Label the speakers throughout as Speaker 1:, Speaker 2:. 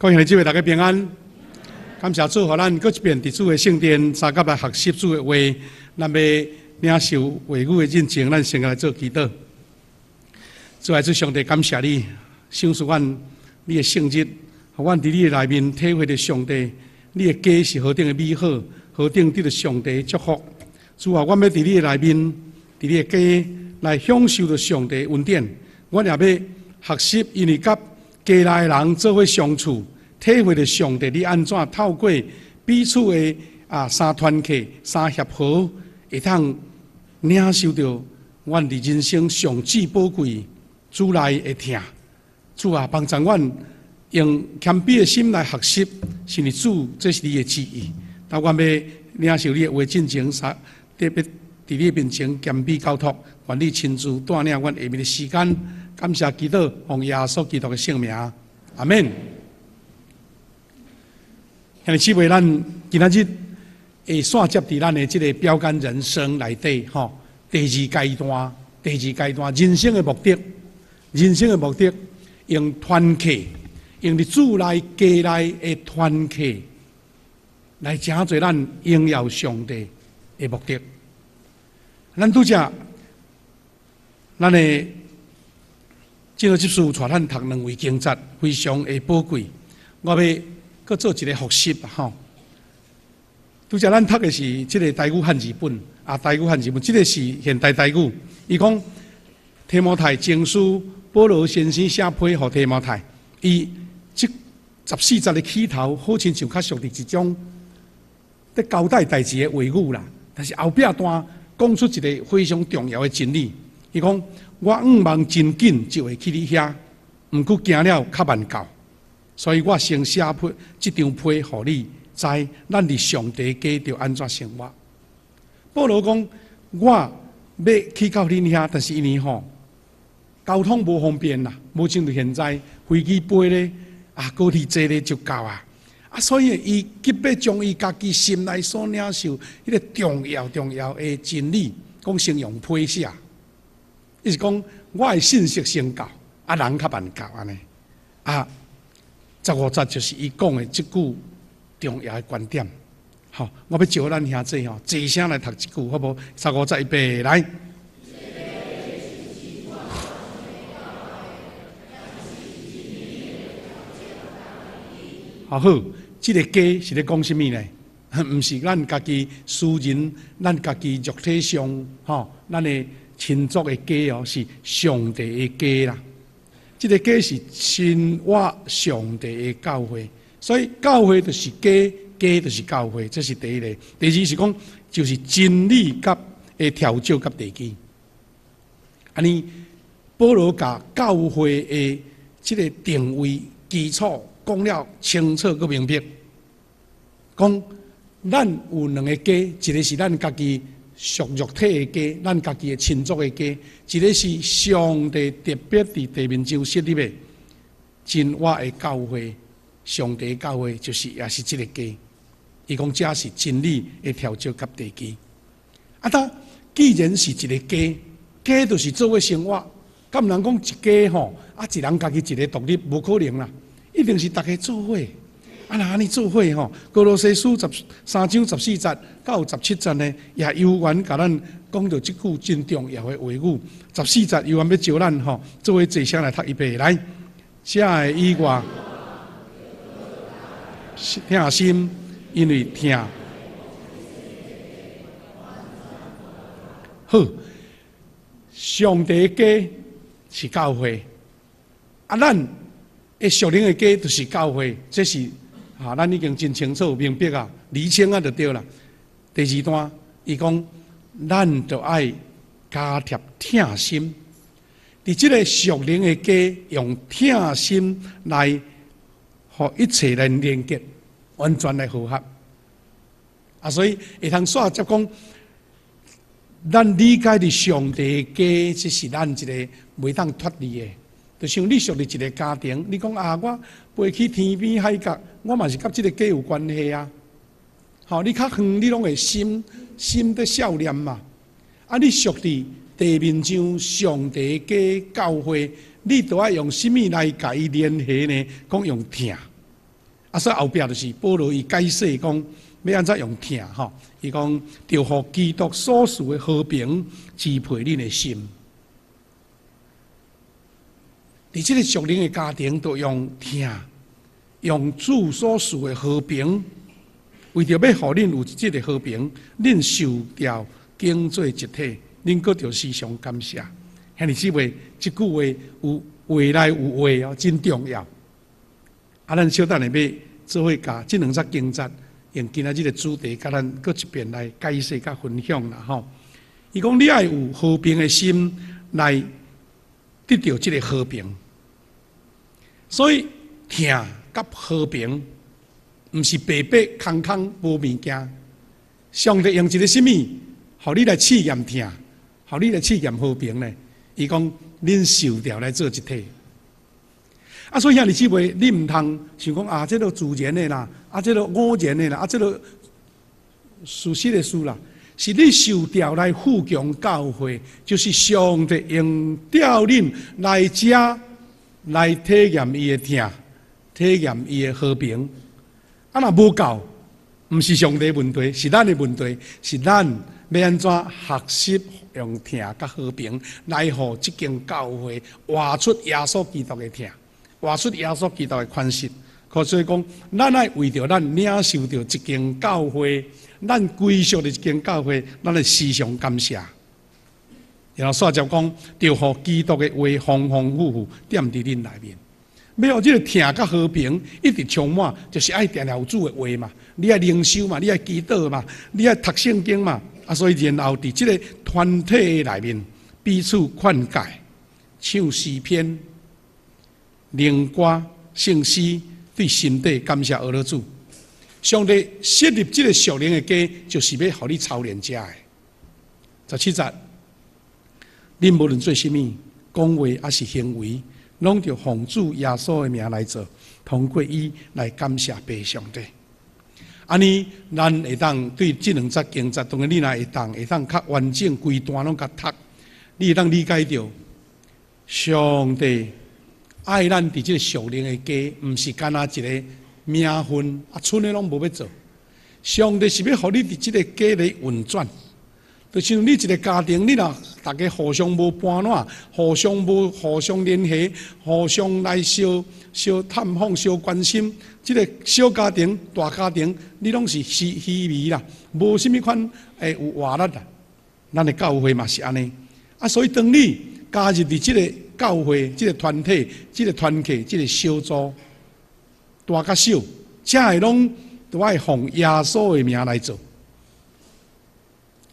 Speaker 1: 各位兄弟姊妹，大家平安。感謝主，予咱閣一遍佇主的聖殿，相佮來學習主的話。咱欲領受話語的進前，咱先來做祈禱。主愛主上帝，感謝你，賞賜阮你的聖日，予阮佇你的內面體會著上帝，你的家是何等的美好，何等得著上帝的祝福。主啊，阮欲佇你的內面，佇你的家來享受著上帝恩典。阮也欲學習，因為佮家內的人做伙相處。體會著上帝，你按怎透過彼此的三團契、三協和，會當領受著阮佇人生上至寶貴主內的疼。主啊，幫助阮用謙卑的心來學習，是毋是主，這是你的旨意。當阮欲領受你的話進前，特別佇你面前謙卑交託，願你親自帶領阮下面的時間。感謝祈禱，奉耶穌基督的聖名，阿門。兄弟姊妹，咱今仔日會紲接佇咱的這个標杆人生內底，吼，第二階段，第二階段人生的目的，人生的目的，用團契，用佇主內家內的團契，來成做咱榮耀上帝的目的。咱拄才，咱的這个執事帶咱讀兩位經節，非常的寶貴。我欲閣做一个複習吼。拄才咱讀的是這个台語漢字本，台語漢字本，這个是現代台語。伊講提摩太前書，保羅先生寫批予提摩太，伊這十四節的起頭，好親像較屬佇一種咧交代代誌的話語啦。但是後壁段講出一个非常重要的真理。伊講我向望真緊就會去你遐，毋過行了較慢到。所以我先寫批這張批予你知，咱佇上帝家著按怎生活。保羅講，我欲去到恁遐，但是因為吼交通無方便啦，無像現在飛機飛咧，高鐵坐咧就到啊。所以伊急欲將伊家己心內所領受彼个重要重要的真理，講先用批寫。伊是講我的信息先到，人較慢到按呢。15節就是伊講的這句重要的觀點。好，我欲招咱兄弟吼，齊聲來讀這句，好無？十五節預備來。好，這个家是咧講啥物呢？毋是咱家己私人，咱家己肉體上吼，咱的親族的家哦，是上帝的家啦。這个家是新活上帝的教會，所以教會就是家，家就是教會，這是第一个。第二是講，就是真理佮的調酒佮地基。按呢，保羅共教會的這个定位基礎講了清楚閣明白，講咱有兩个家，一个是咱家己屬肉體的家，咱家己的親族的家，一个是上帝特別佇地面上設立的真活的教會，上帝教會就是也是這个家。伊講這是真理的調酒佮地基。當既然是一个家，家就是做伙生活，敢毋通講一家吼，一人家己一个獨立，無可能啦，一定是逐家做伙。若按呢做伙吼，歌羅西書13章十四節到17節呢，也猶原共咱講著這句真重要的話語。十四節猶原欲招咱吼，做伙齊聲來讀一遍來。這會以我疼心，因為疼。好，上帝的家是教會，咱的屬靈的家就是教會，這是。咱已經真清楚明白啊，釐清啊就對啦。第二段，伊講，咱著愛加添疼心，佇這个屬靈的家，用疼心來予一切來連結，完全來和合。所以會通煞接講，咱理解佇上帝的家，這是咱一个袂當脫離的。就像你屬佇一个家庭，你講啊，我飛去天邊海角，我嘛是佮這个家有關係啊。吼，你較遠，你攏會心心咧想念嘛。你屬佇地面上上帝家教會，你著愛用啥物來共伊聯繫呢？講用疼。啊，所以後壁就是保羅伊解釋講，欲按怎用疼吼？伊講，著予基督所賜的和平支配恁的心。佇這個屬靈的家庭，都用疼，用主所賜的和平，為著欲予恁有這个和平，恁受召經做一體，恁閣著時常感謝。兄弟姊妹，這句話有話內有話哦，真重要。啊，咱小等下欲做伙共這兩節經節，用今仔日的主題，共咱閣一遍來解釋佮分享啦吼。伊講你愛有和平的心來得著這个和平，所以疼佮和平，毋是白白空空無物件。上帝用一个啥物，予你來試驗疼，予你來試驗和平呢？伊講恁受召來做一體。啊，所以兄弟姊妹，你毋通想講啊，這个自然的啦，啊，這个偶然的啦，啊，這个事實的事啦，是你受召來富強教會，就是上帝用召恁來遮來體驗伊的疼，體驗伊的和平。啊，若無夠，毋是上帝問題，是咱的問題，是咱欲按怎學習用疼佮和平來予這間教會活出耶穌基督的疼，活出耶穌基督的款式。所以講，咱愛為著咱領受著這間教會，咱歸屬的這間教會，咱愛時常感謝。然後煞接講，著予基督的話豐豐富富踮佇恁內面。欲予這个疼佮和平一直充滿，就是愛定定有主的話嘛。你愛靈修嘛，你愛祈禱嘛，你愛讀聖經嘛。啊，所以然後佇這个團體內面彼此勸誡、唱詩篇、靈歌、聖詩，對心底感謝阿勒主。上帝設立這个屬靈的家，就是欲予你操練這个。17節，恁無論做啥物，講話抑是行為，攏著奉主耶穌的名來做，通過伊來感謝父上帝。按呢，咱會當對這兩節經節，當然你若會當較完整規段攏共讀，你會當理解著上帝愛咱佇這个屬靈的家，毋是干焦一个名分，啊，賰的攏無欲做。上帝是欲予你佇這个家裡運轉。就像你一个家庭，你若逐家互相無伴攏，互相無互相聯繫，互相來相相探訪、相關心，這个小家庭、大家庭，你攏是虛虛微啦，無啥物款會有活力啦。咱的教會嘛是按呢，啊，所以當你加入佇這个教會、這个團體、這个團契、這个小組，大佮小，這个攏都愛奉耶穌的名來做。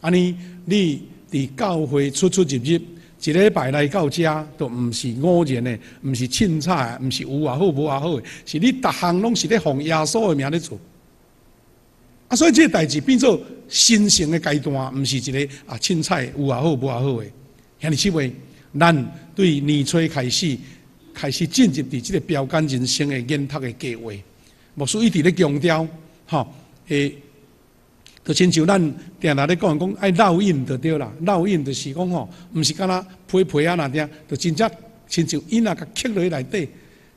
Speaker 1: 按呢，你佇教會出出入入，一禮拜來到遮，都毋是偶然的，毋是凊彩的，毋是有也好，無也好的，是你逐項攏是咧奉耶穌的名咧做。啊，所以這个代誌變做神聖的階段，毋是一个啊凊彩有也好，無也好的。兄弟姊妹，咱對年初開始，開始進入佇這个標桿人生的研讀的計劃，牧師一直咧強調，吼，欸，就親像咱定定咧講講愛烙印就對啦，烙印就是講吼，毋是干焦皮皮仔爾爾，就真正親像印仔共刻落去內底，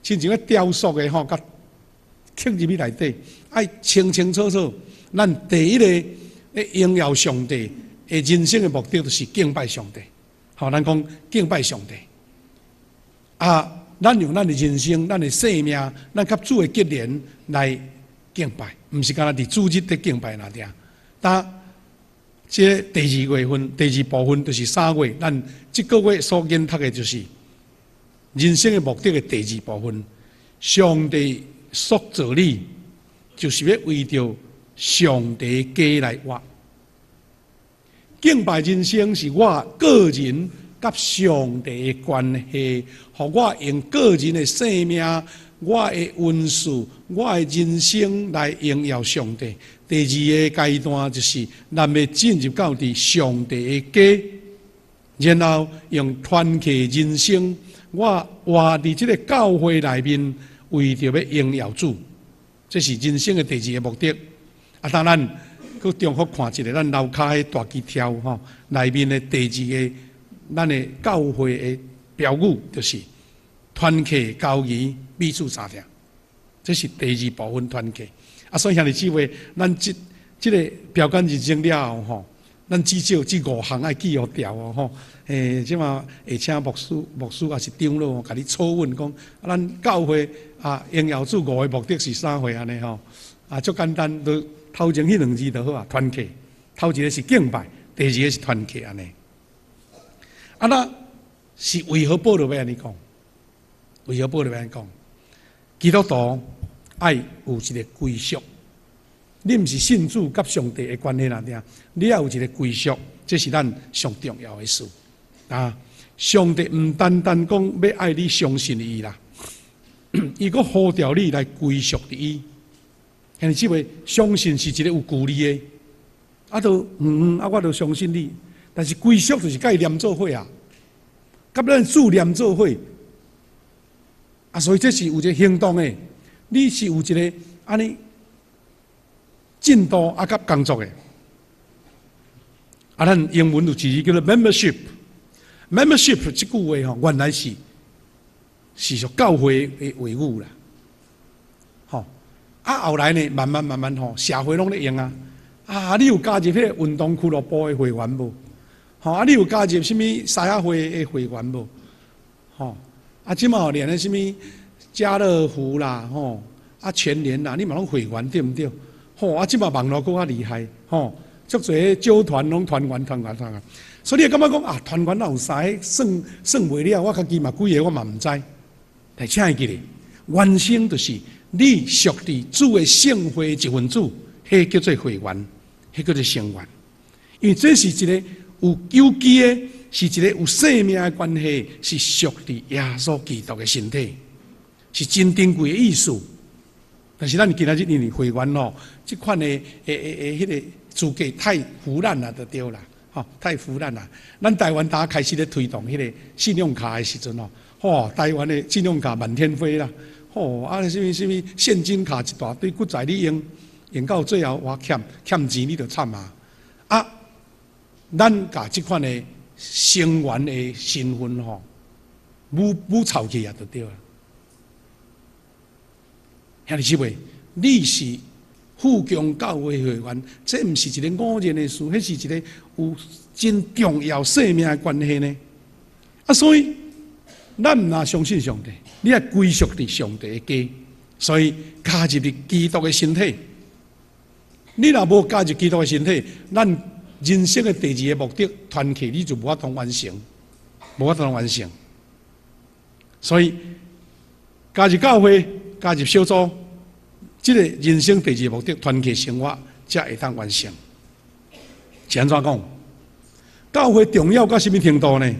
Speaker 1: 親像彼雕塑的吼，共刻入去內底，愛清清楚楚。咱第一個咧榮耀上帝的人生的目的，就是敬拜上帝。吼，咱講敬拜上帝。啊，咱用咱的人生、咱的生命、咱佮主的結連來敬拜，毋是干焦佇主日咧敬拜爾爾。但這第二月份、第二部分就是3月，咱這個月所研讀的就是人生的目的的第二部分。上帝塑造你，就是欲為著上帝家來活。敬拜人生是我個人佮上帝的關係，予我用個人的生命、我的恩賜、我的人生來榮耀上帝。第二个階段就是咱欲進入到佇上帝的家，然後用團契人生，我活佇這个教會內面，為著欲榮耀主，這是人生的第二个目的。啊，當咱閣重複看一下咱樓跤彼大旗條吼內面的第二个，咱的教會的標語就是團契交誼彼此相疼。這是第二部分團契。啊，所以兄弟姊妹，咱這個標桿認證了後吼，咱至少這五項愛記予牢哦吼。這馬會請牧師、牧師抑是長老共你討論講，啊，咱教會啊，榮耀主五个目的是啥貨按呢吼？啊，足簡單，就頭前彼兩字就好啊，團契。頭一个是敬拜，第二个是團契按呢。啊，那是為何保羅欲按呢講？為何保羅欲按呢講？基督徒愛有一个歸屬。你毋是信主佮上帝的關係爾爾，你愛有一个歸屬，這是咱上重要的事。啊，上帝毋單單講欲愛你相信伊啦，伊閣呼召你來歸屬佇伊。兄弟姊妹，相信是一个有距離的，啊，都嗯啊，我都相信你，但是歸屬就是佮伊連做伙啊，佮咱主連做伙。啊，所以這是有一个行動的，你是有一个按呢進度啊，佮工作的。啊，咱英文有一字叫做 membership。membership 這句話吼，原來是屬教會的話語啦。吼，啊後來呢，慢慢慢慢吼，社會攏咧用啊。啊，你有加入彼个運動俱樂部的會員無？吼，啊，你有加入啥物獅仔會的會員無？吼，啊，這馬連彼啥物家樂福啦，吼，啊全聯啦，你嘛攏會員對毋對？吼，啊，這馬網路閣較厲害，吼，足濟酒團攏團員團員團員，所以你會感覺講啊，團員哪有三个算算袂了，我家己嘛幾个我嘛毋知。但請會記得，原先就是你屬佇主的聖會一份子，彼叫做會員，彼叫做成員。因為這是一个有有機的，是一个有生命的關係，是屬佇耶穌基督的身體，是真珍貴的意思。但是咱今仔日因為會員吼，這款的彼个資格太腐爛啦，就對啦，吼，太腐爛啦。咱台灣打開始咧推動彼个信用卡的時陣吼，吼，台灣的信用卡滿天飛啦，吼，啊，啥物啥物現金卡一大堆，閣在你用，用到最後我欠欠錢，你就慘啊！啊，咱共這款的成員的身份吼，侮侮臭去啊，就對啦。兄弟姊妹，你是富強教會會員，這毋是一个偶然的事，彼是一个有真重要生命的關係呢。啊，所以咱毋若相信上帝，你愛歸屬佇上帝的家，所以加入佇基督的身體。你若無加入基督的身體，咱人生的第二个目的團契，你就無法度完成，無法度完成。所以加入教會，加入小組，這个人生第二个目的團契生活，才會當完成。是按怎講？教會重要到啥物程度呢？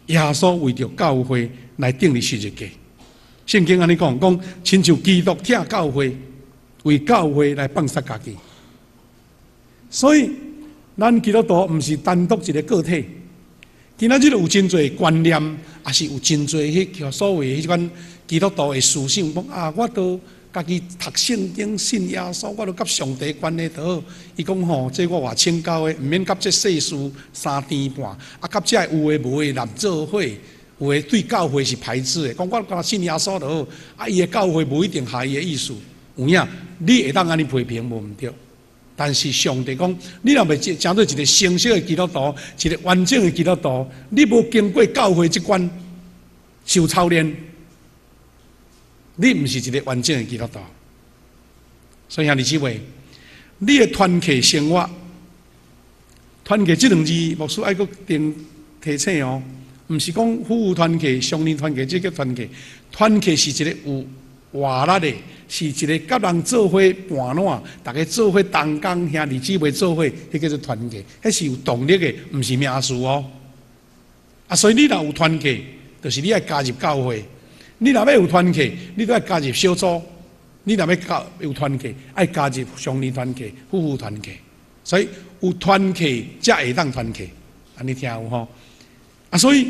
Speaker 1: 耶穌為著教會來釘佇十字架。聖經按呢講，講親像基督疼教會，為教會來放殺家己。所以，咱基督徒毋是單獨一个個體。今仔日有真濟觀念，抑是有真濟彼叫所謂彼款基督徒的思想，講啊，我都家己讀聖經、信耶穌，我都佮上帝關係就好。伊講吼，這我偌清高的，毋免佮這世事三顛半，啊，佮這有的無的連做伙，有的對教會是排斥的。講我干焦信耶穌就好，啊，伊的教會無一定合伊的意思。有影，你會當按呢批評無毋對。但是上帝講，你若欲成做一个成熟的基督徒，一个完整的基督徒，你無經過教會這關受操練，你毋是一个完整的基督徒。所以兄弟姊妹，你的團契生活，團契這兩字，牧師愛閣定提醒哦，毋是講夫婦團契、雙人團契，這叫團契。團契是一个有活力的，是一个佮人做伙伴撋，逐家做伙同工，兄弟姊妹做伙，彼叫做團契，彼是有動力的，毋是名詞哦。啊，所以你若有團契，就是你愛加入教會；你若欲有團契，你都愛加入小組；你若欲加有團契，愛加入雙人團契、夫婦團契。所以有團契才會當團契，按呢聽有吼？啊，所以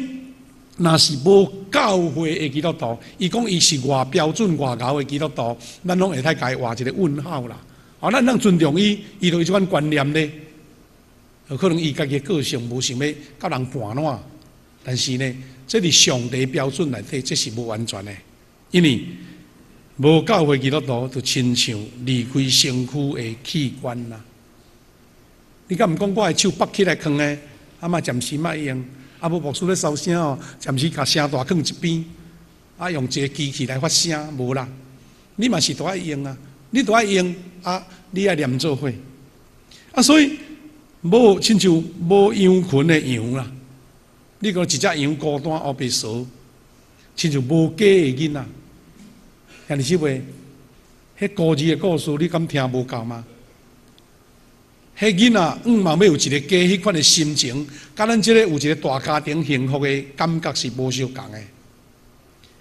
Speaker 1: 若是無教會的基督徒，伊講伊是偌標準、偌𠢕的基督徒，咱攏會使共伊畫一个問號啦。哦，咱通尊重伊，伊就有這款觀念咧。有可能伊家己的個性無想欲佮人伴撋，但是呢，這佇上帝標準內底，這是無完全的，因為無教會基督徒就親像離開身軀的器官啦。你敢毋講我的手縛起來囥的，啊嘛暫時莫用，啊無牧師咧收聲哦，暫時共聲帶囥一邊，啊用一個機器來發聲，無啦。你嘛是都愛用啊，你都愛用啊，你愛連做伙。啊，所以無親像無羊群的羊啦，你講一隻羊孤單烏白趖，親像無家的囡仔。兄弟姊妹，彼孤兒的故事你敢聽無夠嗎？彼囡仔向望欲有一个家，彼款的心情，佮咱這个有一个大家庭幸福的感覺是無相仝的。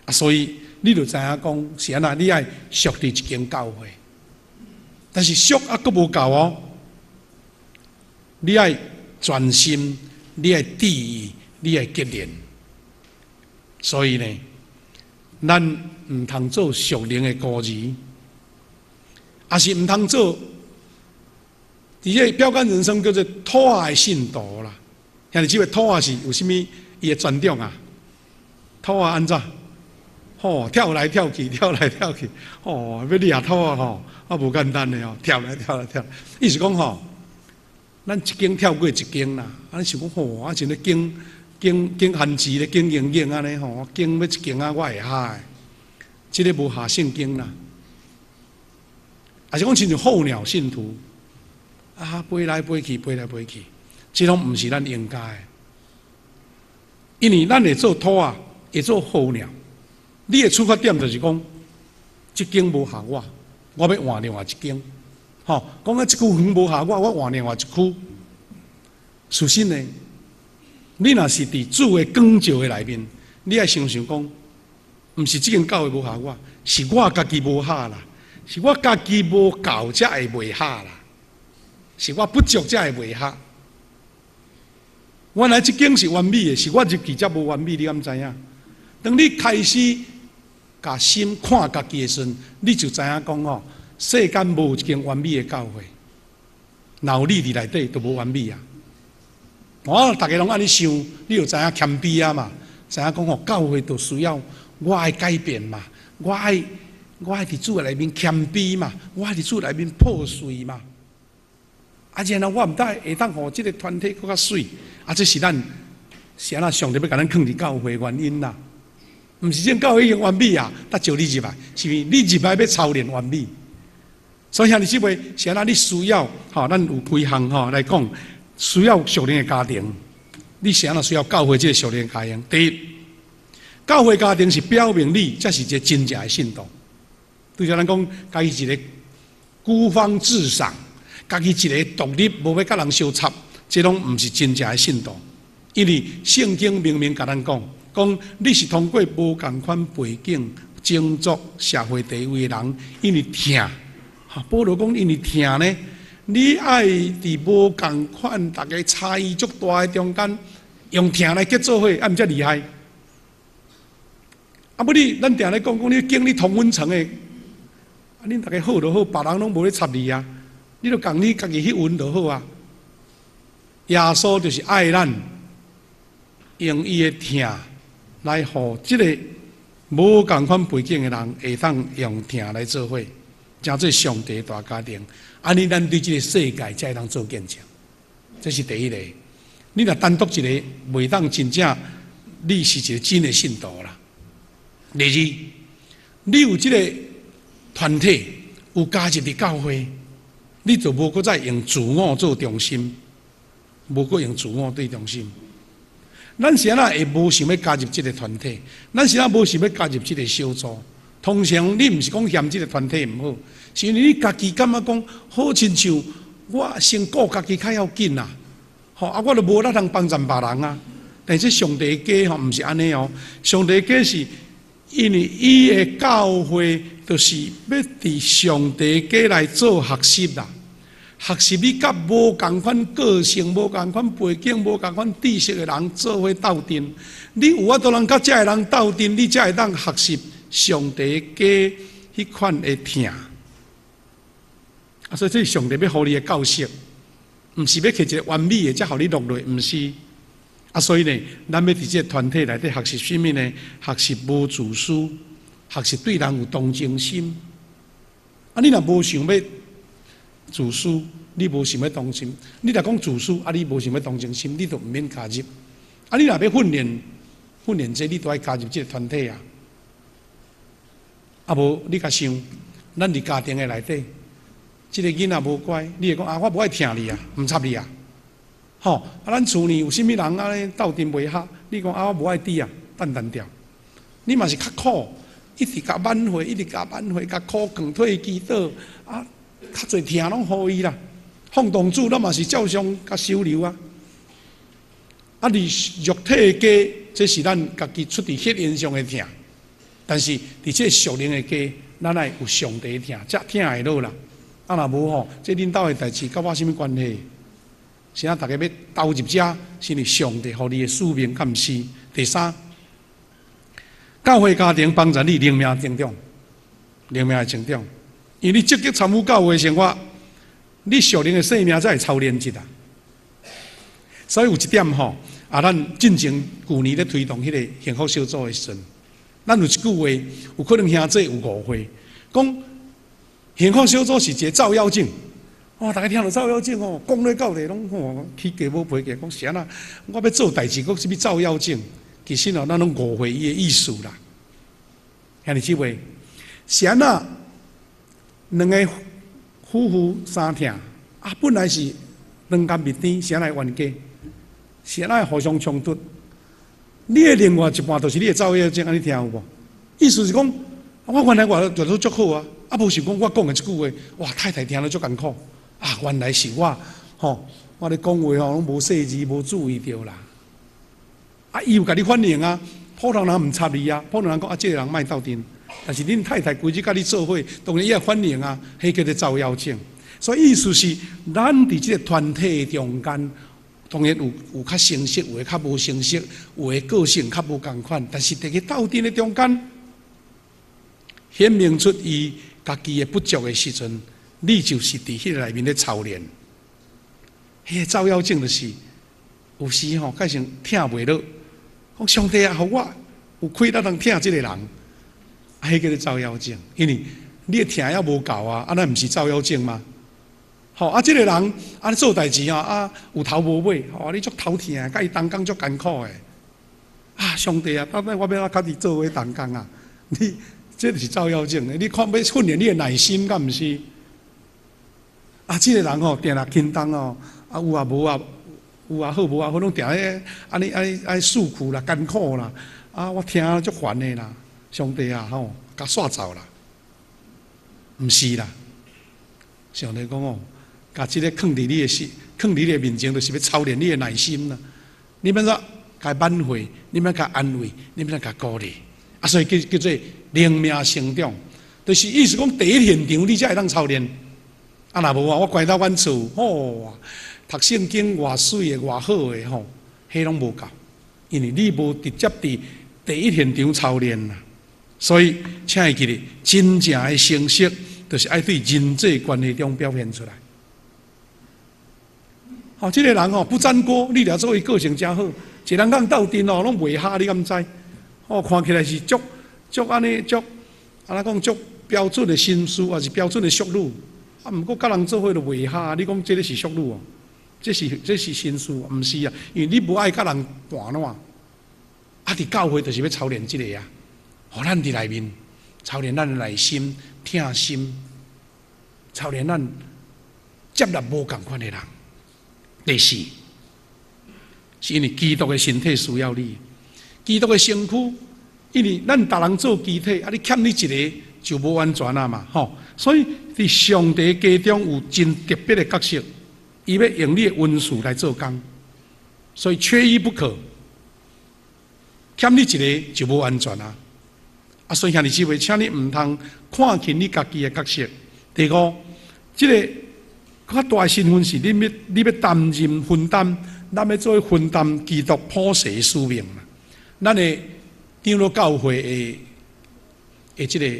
Speaker 1: 啊，所以你就知影講是按怎，你愛屬佇一間教會，但是屬猶閣無夠哦。你愛專心，你愛注意，你愛結連。所以呢，咱毋通做屬靈的孤兒，也是毋通做。佇這個標杆人生叫做兔仔的信徒啦。兄弟姊妹，兔仔是有啥物伊的專長啊？兔仔按怎？吼，跳來跳去，跳來跳去，吼，欲掠兔仔吼，啊無簡單的哦，跳來跳來跳。意思講吼，咱一間跳過一間啦，啊，你想講吼，啊像咧揀揀揀番薯咧揀鷹眼按呢吼，揀欲一間啊，我會合的，這个無合聖經啦。抑是講親像候鳥信徒，啊，飛來飛去，飛來飛去，這攏毋是咱應該的。因為咱會做兔仔，會做候鳥。你的出發點就是講，這間無合我，我欲換另外一間。吼，講啊，這區園無合我，我換另外一區。事實呢，你若是佇主的光照的內面，你愛想想講，毋是這間教會無合我，是我家己無合啦，是我家己無夠才會袂合啦，是我不足才會袂合。原來這間是完美的，是我入去才無完美，你敢知影？當你開始共心看家己的時陣，你就知影講吼，世間無一間完美的教會，若有你佇內底，就無完美啊！哦，逐家攏按呢想，你就知影謙卑啊嘛，知影講吼，教會就需要我愛改變嘛，我愛佇主內面謙卑嘛，我愛佇主內面破碎嘛。啊，然後我毋知會當予這个團體閣較媠，啊，這是咱是按怎上帝欲共咱囥佇教會原因啦。毋是這間教會已經完美啊，才招你入來，是因為你入來欲操練完美。所以兄弟姊妹，是按怎你需要吼，咱有幾項吼來講，需要屬靈的家庭。你是按怎需要教會這个屬靈的家庭？第一，教會家庭是表明你才是一个真正的信徒。對咱講，家己一个孤芳自賞，家己一个獨立，無欲佮人相插，這攏毋是真正的信徒。因為聖經明明共咱講，講你是通過無仝款背景、種族、社會地位的人，因為疼。保羅講因為疼呢，你愛佇無仝款、逐家差異足大的中間，用疼來結做伙，啊，毋才厲害。啊，無你，咱定咧講講你經你同溫層的，啊，恁逐家好就好，別人攏無咧插你啊，你就共你家己彼蘊就好啊。耶穌就是愛咱，用伊的疼來予這个無仝款背景的人，會當用疼來做伙，成做上帝大家庭。按呢，咱對這个世界才會當做見證。這是第一个。你若單獨一个，袂當真正你是一个真的信徒啦。第二，你有這个團體，有加入佇教會，你就無閣再用自我做中心，無閣用自我對中心。咱是按怎會無想欲加入這个團體？咱是按怎無想欲加入這个小組？通常你毋是講嫌這个團體毋好，是因為你家己感覺講好親像我先顧家己較要緊啦，吼啊，我都無力通幫助別人啊。但是上帝的家吼毋是按呢哦，上帝的家是因為伊的教會就是欲佇上帝家來做學習啦。學習你佮無仝款個性、無仝款背景、無仝款知識的人做伙鬥陣，你有法度通佮遮的人鬥陣，你才會當學習上帝家彼款的疼。啊，所以這是上帝欲予你的教識，毋是欲摕一个完美的才予你落落，毋是。啊，所以呢，咱欲佇這个團體內底學習啥物呢？學習無自私，學習對人有同情心。啊，你若無想欲自私，你無想欲同情，你若講自私，啊，你無想欲同情心，你就毋免加入。啊，你若欲訓練訓練這，你都愛加入這个團體啊。啊無，你共想，咱佇家庭的內底，這个囡仔無乖，你會講啊，我無愛疼你啊，毋插你啊。吼，啊，咱厝呢有啥物人按呢鬥陣袂合，你講啊，我無愛佇啊，淡淡掉。你嘛是較苦，一直共挽回，一直共挽回，共苦勸退祈禱，啊，較濟疼攏予伊啦。奉當主，咱嘛是照常共收留啊。啊，佇肉體的家，這是咱家己出佇血緣上的疼。但是佇這屬靈的家，咱愛有上帝的疼，才疼會落啦。啊，若無吼，這恁兜的代誌佮我啥物關係？是啊，逐家欲投入遮，是因為上帝予你的使命，敢毋是？第三，教會家庭幫助你靈命成長，靈命的成長，因為你積極參與教會生活，你屬靈的生命才會操練一啊。所以有一點吼，啊，咱進前舊年咧推動彼个幸福小組的時陣，咱有一句話，有可能兄弟有誤會，講幸福小組是一个照妖鏡。哇！逐家聽著照妖鏡吼，講咧到咧攏吼起雞母皮講是按怎？我欲做代誌，閣啥物照妖鏡？其實哦，咱攏誤會伊的意思啦。兄弟姊妹，是按怎？兩个夫婦相疼啊，本來是兩甘蜜甜，是按怎冤家？是按怎互相衝突？你的另外一半就是你的照妖鏡，按呢聽有無？意思是講，我原來我做得足好啊，啊無想講我講的這句話，哇，太太聽了足艱苦。啊，原來是我，吼，我咧講話吼，攏無細緻，無注意著啦。啊，伊有共你反應啊，普通人毋插你啊，普通人講啊，這个人莫鬥陣。但是恁太太規日佮你做伙，當然伊會反應啊，彼叫做照妖鏡。所以意思是，咱佇這个團體中間，當然有較成熟，有的較無成熟，有的個性較無仝款，但是佇個鬥陣的中間，顯明出伊家己的不足的時陣，你就是佇彼个內面咧操練。彼个照妖鏡就是，有時吼，改成疼袂落，講上帝啊，予我有氣力通疼這个人，啊，彼叫做照妖鏡，因為你的疼猶無夠啊，啊，那毋是照妖鏡嗎？吼啊，這个人啊，做代誌啊，啊，有頭無尾，吼，你足頭疼，佮伊同工足艱苦的。啊，上帝啊，到底我欲按怎佮伊做伙同工啊？你這就是照妖鏡，你看欲訓練你的耐心，敢毋是？啊，這个人吼，定定輕重哦，啊有啊無啊，有也好，無也好，攏定咧按呢按呢按呢訴苦啦，艱苦啦，啊，我聽足煩的啦，上帝啊，吼，共煞走啦，毋是啦，上帝講哦，共這个囥佇你的心，囥佇你的面前，就是欲操練你的耐心啦。你欲按怎共挽回，你欲按怎共安慰，你欲按怎共鼓勵，啊，所以叫做靈命成長，就是意思講第一現場你才會當操練。啊，若無啊，我關到阮厝，吼，讀聖經偌媠的、偌好的吼，彼攏無夠，因為你無直接佇第一現場操練啦。所以，請會記得，真正的成熟，就是愛對人際關係中表現出來。吼，這个人吼不沾鍋，你掠做伊個性誠好，一个人共鬥陣哦，攏袂合，你敢知？哦，看起來是足足按呢足，按怎講足標準的紳士，抑是標準的淑女。啊，毋過佮人做伙就袂合，你講這个是淑女哦？這是紳士？毋是啊，因為你無愛佮人盤攏。啊，佇教會就是欲操練這个啊，予咱佇內面操練咱的耐心、疼心，操練咱接納無仝款的人。第四，是因為基督的身體需要你，基督的身軀，因為咱逐人做肢體，啊，你欠你一个就無完全啊嘛，吼。所以佇上帝家中有真特別的角色，伊欲用你的恩賜來做工，所以缺一不可。欠你一个就無完全啊！啊，所以兄弟姊妹，請你毋通看輕你家己的角色。第五，這个較大的身份是你欲擔任分擔，咱欲做分擔基督普世的使命嘛。咱的長老教會的這个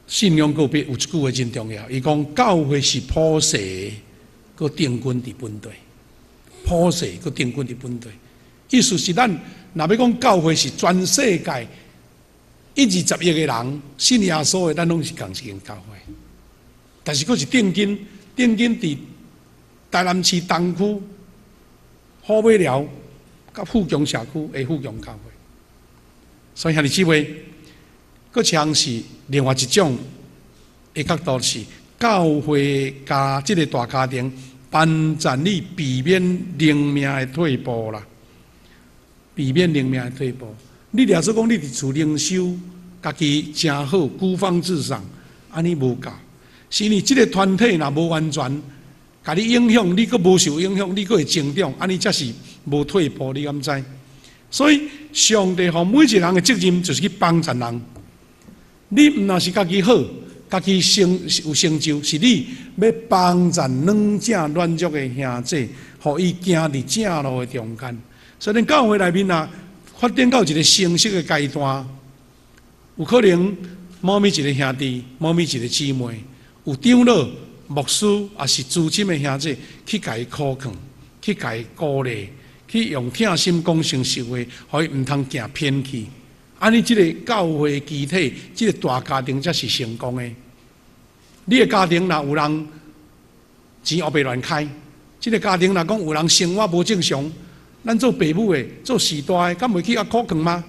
Speaker 1: 信仰告白有一句話真重要，伊講教會是普世閣定根佇本地，普世閣定根佇本地。意思是咱若欲講教會是全世界1、20億个人信耶穌的，咱攏是仝一間教會。但是閣是定金，定金佇台南市東區虎尾寮佮富強社區的富強教會。所以兄弟姊妹，閣一項是另外一種的角度是教會佮這个大家庭幫助你避免靈命的退步啦，避免靈命的退步。你掠做講你佇厝靈修，家己誠好，孤芳自賞，按呢無夠。是因為這个團體若無完全，共你影響，你閣無受影響，你閣會成長，按呢才是無退步，你敢知？所以上帝予每一個人的責任就是去幫助人。你毋若是家己好，家己成有成就，是你欲幫助軟正軟弱的兄弟，予伊行佇正路的中間。所以，咱教會內面啊，發展到一個成熟的階段，有可能某物一個兄弟，某物一個姊妹，有長老、牧師，抑是資深的兄弟去共伊苦勸，去共伊鼓勵，去用疼心講誠實話，予伊毋通行偏去。按呢，這个教會機體，這个大家庭才是成功的。你的家庭若有人錢烏白亂開，這个家庭若講有人生活無正常，咱做爸母的、做序大的，敢袂去共苦勸嗎？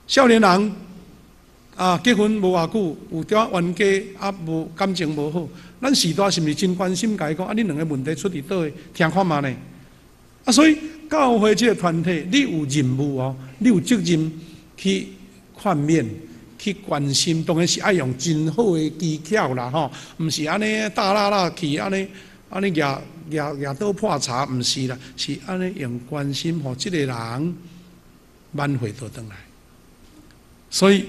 Speaker 1: 少年人啊，結婚無偌久，有寡冤家啊，無感情無好，咱序大是毋是真關心共伊講？啊，恁兩个問題出佇佗位？聽看覓呢？啊，所以教會這个團體，你有任務哦，你有責任去勸勉、去關心，當然是愛用真好的技巧啦，吼，毋是按呢大剌剌去按呢按呢舉舉舉刀破柴，毋是啦，是按呢用關心，予這个人挽回倒轉來。所以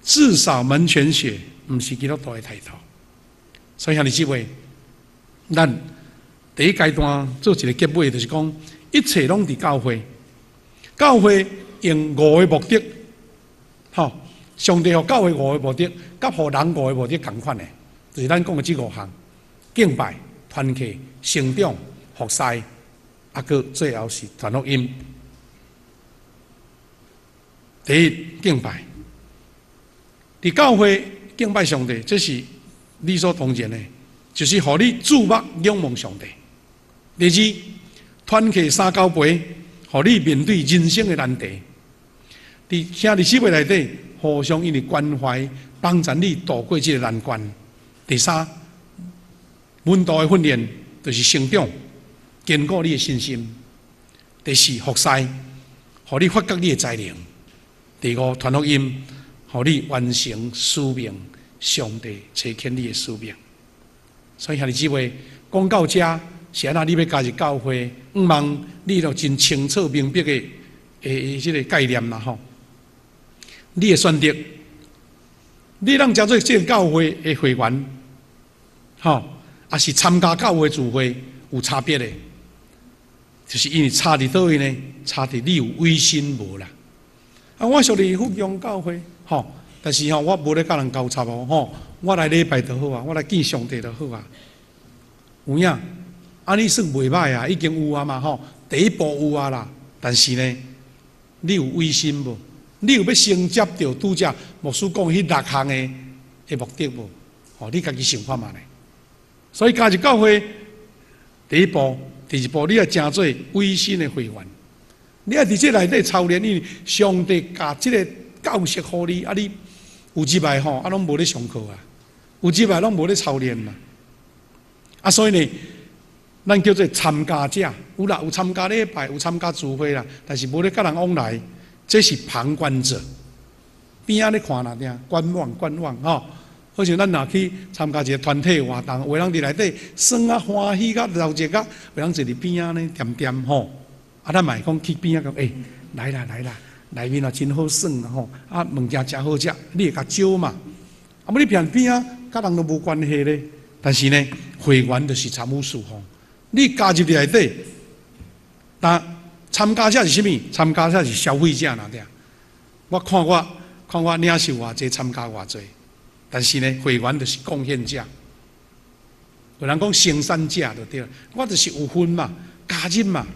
Speaker 1: 自掃門前雪，毋是基督徒的態度。所以兄弟姊妹，咱第一階段做一个結尾，就是講一切攏佇教會，教會用五个目的，吼，上帝予教會五个目的，佮予人五个目的仝款的，就是咱講的這五項：敬拜、團契、成長、服侍，啊，閣最後是傳福音。第一，敬拜，佇教會敬拜上帝，這是理所當然的，就是予你注目仰望上帝。第二，團契三交陪，予你面對人生的難題。佇兄弟姊妹內底，互相因為關懷，幫助你渡過這个難關。第三，門徒的訓練就是成長，堅固你的信心。第四，服侍，予你發覺你的才能。第五，傳福音，予你完成使命，上帝差遣你的使命。所以兄弟姊妹，講到這，是按怎你欲加入教會？向望你都真清楚明白的的這个概念啦吼。你的選擇，你通成做這个教會的會員，吼，抑是參加教會聚會有差別的，就是因為差佇佗位呢？差佇你有委身無啦？啊，我屬於富強教會，吼，但是吼，我無咧佮人交插哦，吼，我來禮拜就好啊，我來見上帝就好啊。有影，按呢算袂䆀啊，已經有啊嘛，吼，第一步有啊啦。但是呢，你有委身無？你有欲承接著拄才牧師講彼六項的目的無？吼，你家己想看覓咧。所以加入教會，第一步、第二步，你愛成做委身的會員。你愛佇這內底操練，因為上帝共這个教識予你，啊，你有入來吼，啊，攏無咧上課啊，有入來攏無咧操練啦。啊，所以呢，咱叫做參加者，有啦，有參加禮拜，有參加聚會啦，但是無咧佮人往來，這是旁觀者，邊仔咧看啦，爾觀望觀望吼。好像咱若去參加一个團體活動，有的人佇內底耍啊歡喜甲熱鬧甲，有人坐佇邊仔呢恬恬吼。啊，咱嘛會講去邊仔講，欸，來啦來啦，內面也真好耍啦吼，啊，物件誠好食，你會共招嘛？啊，無你佇邊仔，佮人都無關係咧。但是呢，會員就是參與事奉，你加入佇內底，但參加者是啥物？參加者是消費者爾爾。我看我看我領受偌濟，參加偌濟，但是呢，會員就是貢獻者。有人講生產者就對，我就是有份嘛，加入嘛。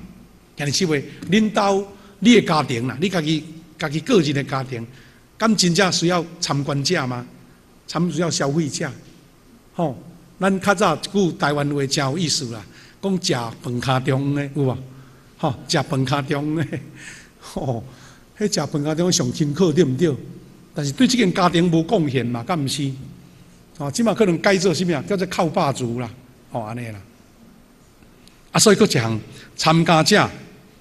Speaker 1: 兄弟姊妹，恁兜你的家庭啦，你家己家己個人的家庭，敢真正需要參觀者嗎？參需要消費者？吼，咱較早一句台灣話誠有意思啦，講食飯尻中的有無？吼，食飯尻中的，吼，彼食飯尻中上辛苦對毋對？但是對這間家庭無貢獻嘛，敢毋是？哦，這馬可能改做啥物啊？叫做哭肉族啦，吼，按呢啦。啊，所以閣一項參加者，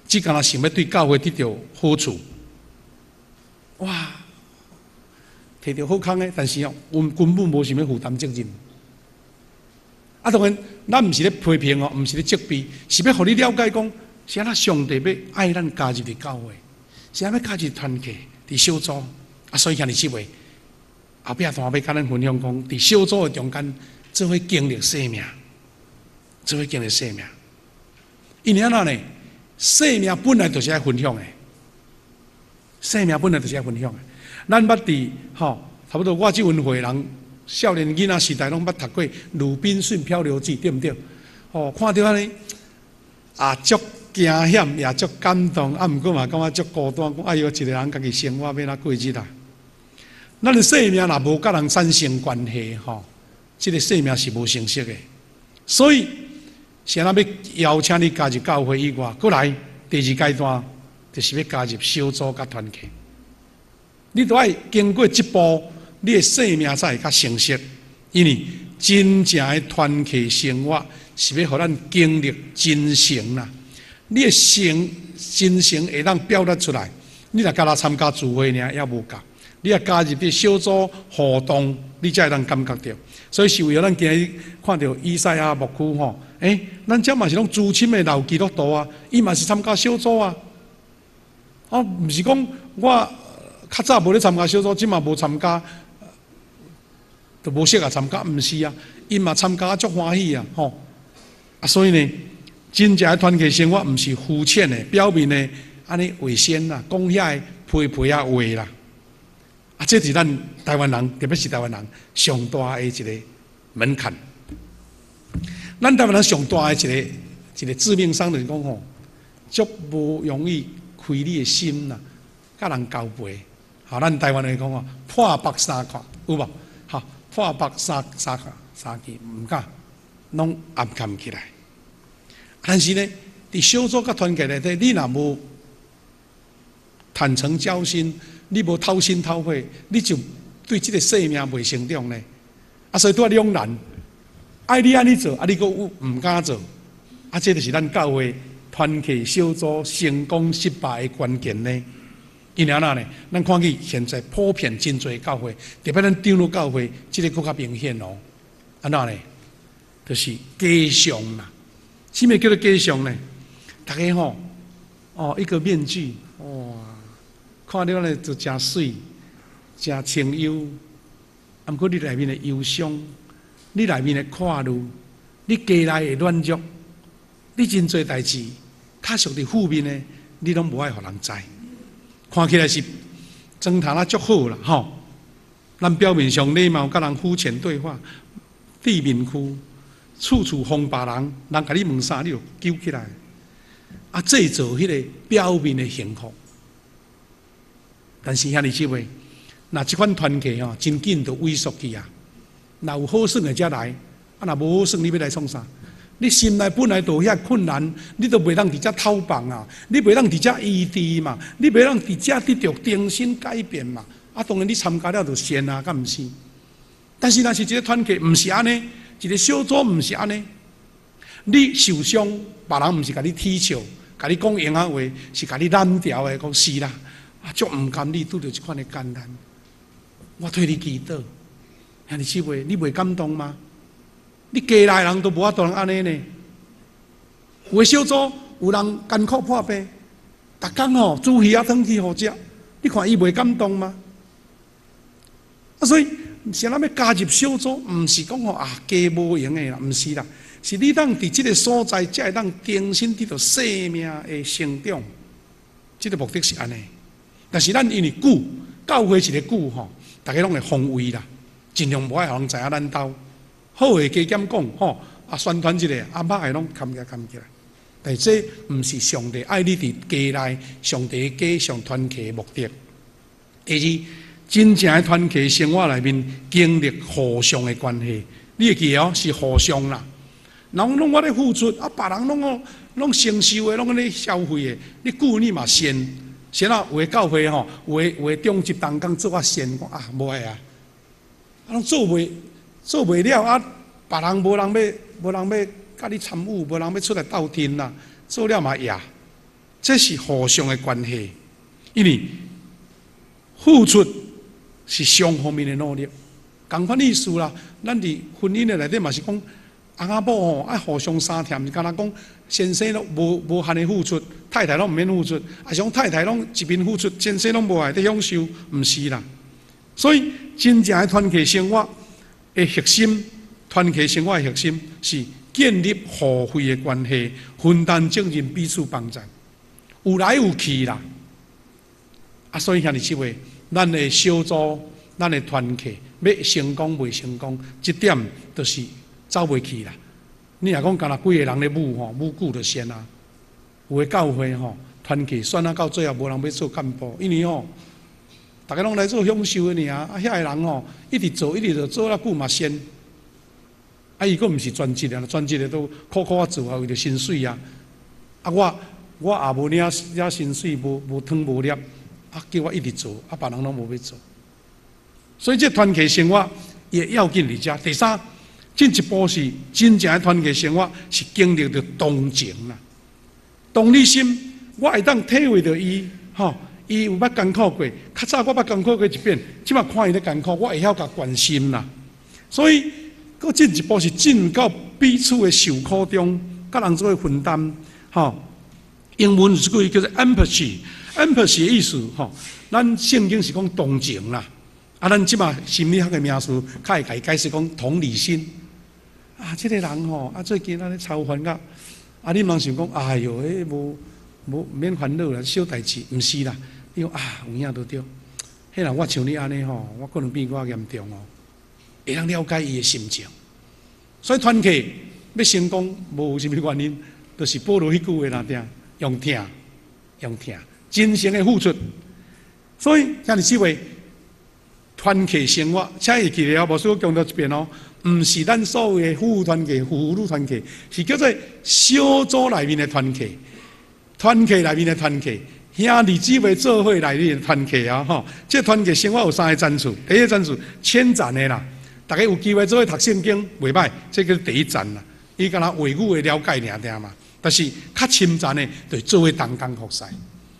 Speaker 1: 只干焦想欲對教會得著好處，哇，提著好康的，但是哦，阮根本無想欲負擔責任。啊，當然，咱毋是咧批評哦，毋是咧責備，是欲予你了解講，是按怎上帝欲愛咱加入佇教會，是按怎欲加入團契佇小組。啊，所以兄弟姊妹，後壁段欲共咱分享講，佇小組的中間，做伙經歷生命，做伙經歷生命。因為按怎呢？生命本來就是愛分享的，生命本來就是愛分享的。咱捌佇吼，差不多我這份歲人，少年囡仔時代攏捌讀過《魯濱遜漂流記》，對毋對？吼，看著按呢，啊，足驚險，也足感動，啊，毋過嘛感覺足孤單，講哎喲，一个人家己生活欲按怎過日啊？咱的生命若無佮人產生關係，吼，這个生命是無成熟的。所以，是按怎欲邀請你加入教會以外，閣來第二階段，就是欲加入小組佮團契。你都愛經過這步，你的生命才會較成熟。因為真正的團契生活是欲予咱經歷真誠啦。你的誠真誠會當表達出來。你若干焦參加聚會爾，猶無夠。你若加入佇小組互動，你才會當感覺著。所以是為了咱今日看著以賽亞牧師吼，欸，咱遮嘛是攏資深的老基督徒啊，伊嘛是參加小組啊。哦，毋是講我較早無咧參加小組，這馬無參加，就無適合參加，毋是啊，𪜶嘛參加足歡喜啊，吼。啊，所以呢，真正的團契生活毋是膚淺的、表面的，按呢為先啦，講遐個皮皮仔話啦。啊，這是咱台灣人，特別是台灣人上大的一個門檻。咱台灣人上大的一個致命傷就是講吼，足無容易開你的心啦，佮人交陪。好，咱台灣人講吼，破腹三塊有無？好，破腹三三塊三支毋敢，攏掩蓋起來。但是呢，佇小組佮團契內底，你若無坦誠交心，你無掏心掏肺，你就對這个生命袂成長呢。啊，所以拄仔兩難，愛你按呢做，啊，你閣毋敢做，啊，這就是咱教會團契小組成功失敗的關鍵呢。因為按怎呢？咱看見現在普遍真濟教會，特別咱長老教會，這个閣較明顯哦。按怎呢？就是假象啦。啥物叫做假象呢？逐家吼，哦，一個面具，哇，看著呢就誠媠，誠清幽。啊，毋過你內面的憂傷，你內面的看慮，你家內的軟弱，你真濟代誌，較屬佇負面的，你攏無愛予人知。看起來是裝頭仔足好啦，吼！咱表面上禮貌，佮人膚淺對話，戴面具，處處防別人，人共你問啥，你就揪起來，啊，製造彼个表面的幸福。但是兄弟姊妹，若這款團契吼，真緊就萎縮去啊！若有好耍的才來，啊，若無好耍，你欲來創啥？你心內本來就有遐困難，你都袂當佇遮透放啊！你袂當佇遮醫治嘛？你袂當佇遮得著重新改變嘛？啊，當然你參加了就善啊，敢毋是？但是若是一个團契，毋是按呢，一个小組毋是按呢。你受傷，別人毋是共你恥笑，共你講閒仔話，是共你攬牢的，講是啦，啊，足毋甘你拄著這款的艱難，我替你祈禱，兄弟姊妹，你袂感動嗎？你家內人都無法度通按呢呢。有的小組有人艱苦破病，逐工吼煮魚仔湯去予食，你看伊袂感動嗎？啊，所以是咱欲加入小組，毋是講吼啊加無閒的啦，毋是啦，是你當佇這个所在，才會當重新得著生命的成長。這个目的是按呢。但是咱因為久，教會一个久吼，逐家攏會防衛啦，盡量無愛予人知影咱兜。好的加減講吼，啊宣傳一下，啊歹的攏崁起來崁起來。但是這毋是上帝愛你佇家內，上帝家上團契的目的。第二，真正的團契生活內面經歷互相的關係，你會記得哦，是互相啦。人攏我咧付出，啊，別人攏哦攏承受的，攏咧消費的，你久你嘛善，善啊，有的教會吼，有的長執同工做啊善，講啊無愛啊，啊攏做袂了啊，別人無人欲佮你參與，無人欲出來鬥陣啦，做了嘛掖，這是互相的關係，因為付出是雙方面的努力，仝款意思啦。咱佇婚姻的內底嘛是講，翁仔某吼愛互相相疼，毋是干焦講先生攏無限的付出，太太攏毋免付出，抑是講太太攏一邊付出，先生攏無愛佇享受，毋是啦。所以真正的團契生活的核心，團契生活的核心是建立互惠的關係，分擔責任，彼此幫助，有來有去啦。啊，所以兄弟姊妹，咱的小組，咱的團契欲成功袂成功，這點就是走袂去啦。你若講干焦幾個人咧舞吼，舞久就仙啊。有的教會吼，團契選啊到最後無人欲做幹部，因為吼，逐家攏來做享受的爾，啊，遐个人吼，一直做，一直做，做了久嘛仙。啊，伊閣毋是專職的，專職的都苦苦仔做啊，為著薪水啊。啊，我也無領薪水，無湯無粒，啊，叫我一直做，啊，別人攏無欲做。所以這團契生活也要緊佇遮。第三，進一步是真正的團契生活是經歷著同情啦，同理心，我會當體會著伊，吼，伊有捌艱苦過，較早我捌艱苦過一遍，這擺看伊咧艱苦，我會曉共關心啦。所以，閣進一步是進入到彼此的受苦中，佮人做伙分擔，吼。英文有一句叫做 empathy，empathy 的意思，吼，咱聖經是講同情啦。啊，咱這擺心理學的名詞，較會共伊解釋講同理心。啊，這個人吼，啊最近按呢操煩甲，啊你毋通想講，哎喲，彼無無免煩惱啦，小代誌，毋是啦。你講啊，有影都對。彼人我像你按呢吼，我可能比我嚴重哦。會當了解伊的心情。所以團契欲成功，無啥物原因，就是保羅彼句話啦，定用疼，用疼，真誠的付出。所以兄弟姊妹，團契生活，請會記得哦，無需要強調一遍哦。毋是咱所謂的夫婦團契、婦女團契，是叫做小組內面的團契，團契內面的團契，兄弟姊妹做伙內面的團契啊！吼，這團契生活有三個層次，第一個層次淺層的啦，逐家有機會做伙讀聖經，袂䆀，這叫第一層啦。伊敢若話語的了解爾爾嘛，但是較深層的，就是做伙同工服侍。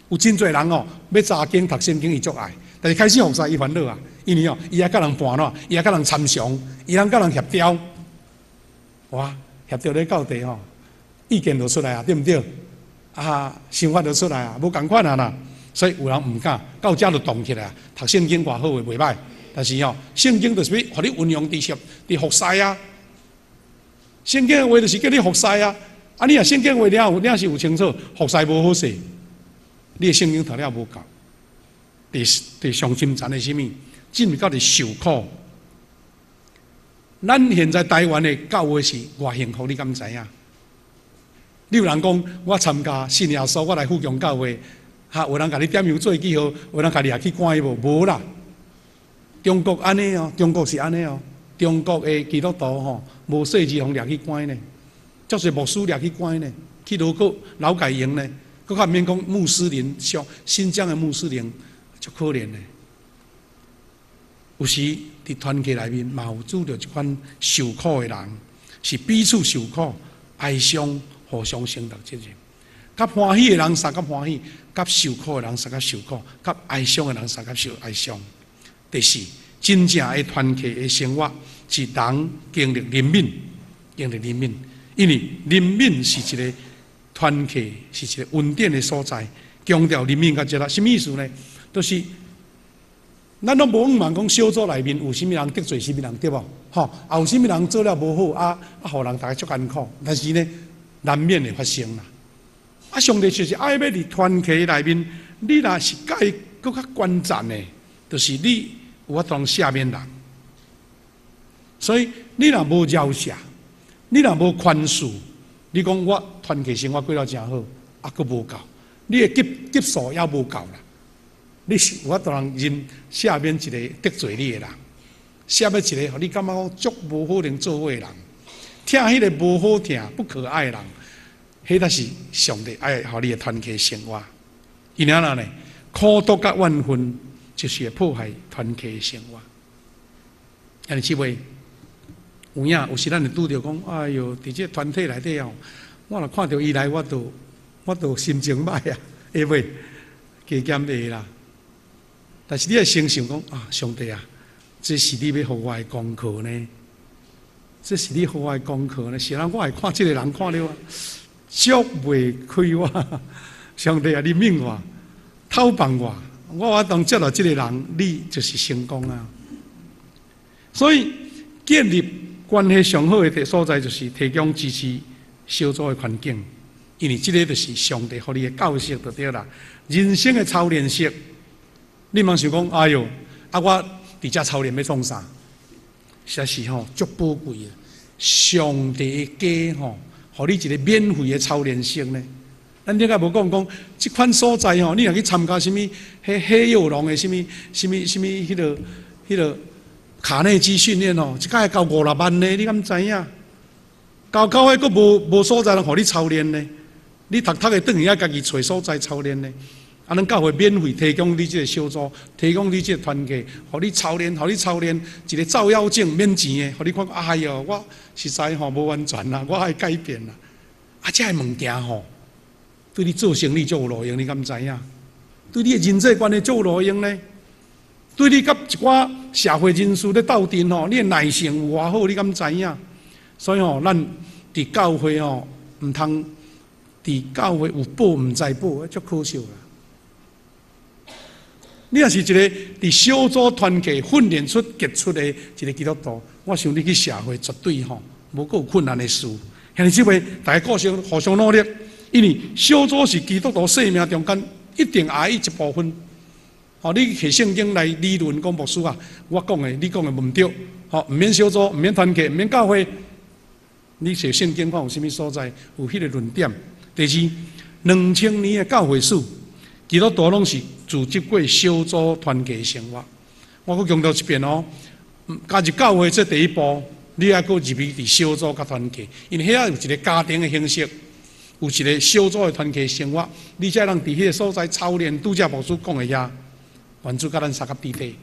Speaker 1: 有真濟人哦，欲查經讀聖經，伊足愛，但是開始服侍伊煩惱啊，因為哦，伊愛佮人盤怎，伊愛佮人參詳，伊通佮人協調，哇，協調咧到底吼，意見就出來啊，對毋對？啊，想法就出來啊，無仝款啊啦，所以有人毋敢，到遮就動起來，讀聖經偌好的袂䆀，但是吼，聖經就是欲予你運用佇服侍啊，聖經的話就是叫你服侍啊，啊，你若聖經話了有，了是有清楚，服侍無好勢，你的聖經讀了無夠。第上深層的啥物？進入到佇受苦。咱現在台灣的教會是偌幸福，你敢知影？你有人講我參加信耶穌，我來富強教會，哈，有人共你點油做記號，有人共你掠去關無？無啦。中國按呢哦，中國是按呢哦，中國的基督徒吼，無細字予掠去關呢，足濟牧師掠去關呢，去勞改營呢，閣較毋免講穆斯林，像新疆的穆斯林。足可憐的，有時佇團契內面嘛有拄著這款受苦的人，是彼此受苦、哀傷、互相承擔責任。佮歡喜的人相佮歡喜，佮受苦的人相佮受苦，佮哀傷的人相佮受哀傷。第四，真正的團契的生活是人經歷憐憫，經歷憐憫，因為憐憫是一個團契，是一個恩典的所在。強調憐憫佮這個，啥物意思呢？就是咱攏無向望講小組內面有啥物人得罪啥物人，對無？吼，啊有啥物人做了無好，啊啊，予人逐家足艱苦。但是呢，難免會發生啦。啊，上帝就是愛欲佇團契內面，你若是共伊閣較懸層的，就是你有法度赦免人。所以你若無饒赦，你若無寬恕，你講我團契生活過了誠好，啊，閣無夠，你的級數猶無夠啦。你是有法度通忍赦免一个得罪你的人，赦免一个予你感覺講足無可能做伙的人，疼彼个無好疼、不可愛的人，彼才是上帝愛予你的團契生活。因為按怎呢？苦毒佮怨恨就是會破壞團契的生活。兄弟姊妹，有影有時咱會拄著講，哎喲，佇這個團體內底哦，我若看著伊來，我就心情䆀啊，會袂？加減會啦。但是你愛先想講啊，上帝啊，這是你欲予我的功課呢？這是你予我的功課呢？是按怎我會看這個人看著足袂開我，上帝啊，你憫我，透放我，我有法度接納這個人，你就是成功啊。所以建立關係上好的所在，就是提供支持小組的環境，因為這个就是上帝予你的教室就對啦。人生的操練室，你毋通想講，哎喲，啊我佇遮操練欲創啥？實在是吼足寶貴的。上帝的家吼，予你一個免費的操練室呢。咱頂下無講講，這款所在吼，你若去參加啥物？彼火藥龍的啥物？啥物？啥物？彼個卡內基訓練吼，一擺交五六萬呢，你敢知影？交教會閣無所在通予你操練呢？你讀讀的轉去愛家己揣所在操練呢？啊，咱教會免費提供你這個小組，提供你這個團契，予你操練，予你操練，一個照妖鏡免錢的，予你看。哎喲，我實在吼無完全啦，我愛改變啦。啊，這个物件吼，對你做生意足有路用，你敢知影？對你的人際關係足有路用呢？對你佮一寡社會人士咧鬥陣吼，你的耐性有偌好，你敢知影？所以吼，咱佇教會吼，毋通佇教會有寶毋知寶，足可惜啦。你若是一個佇小組團契訓練出傑出的一個基督徒，我想你去社會絕對吼無閣有困難的事。兄弟姊妹，大家互相努力，因為小組是基督徒生命中間一定愛的一部分。吼，你摕聖經來理論講牧師啊，我講的你講的毋對，吼，毋免小組，毋免團契，毋免教會。你摕聖經看有啥物所在有彼個論點？第二，2000年的教會史，基督徒攏是組織過小組團契生活。我閣強調一遍哦，加入教會這第一步，你愛閣入去佇小組佮團契，因為遐有一個家庭的形式，有一個小組的團契生活，你才通佇彼個所在操練，拄才牧師講的遐，願主佮咱相佮佇底。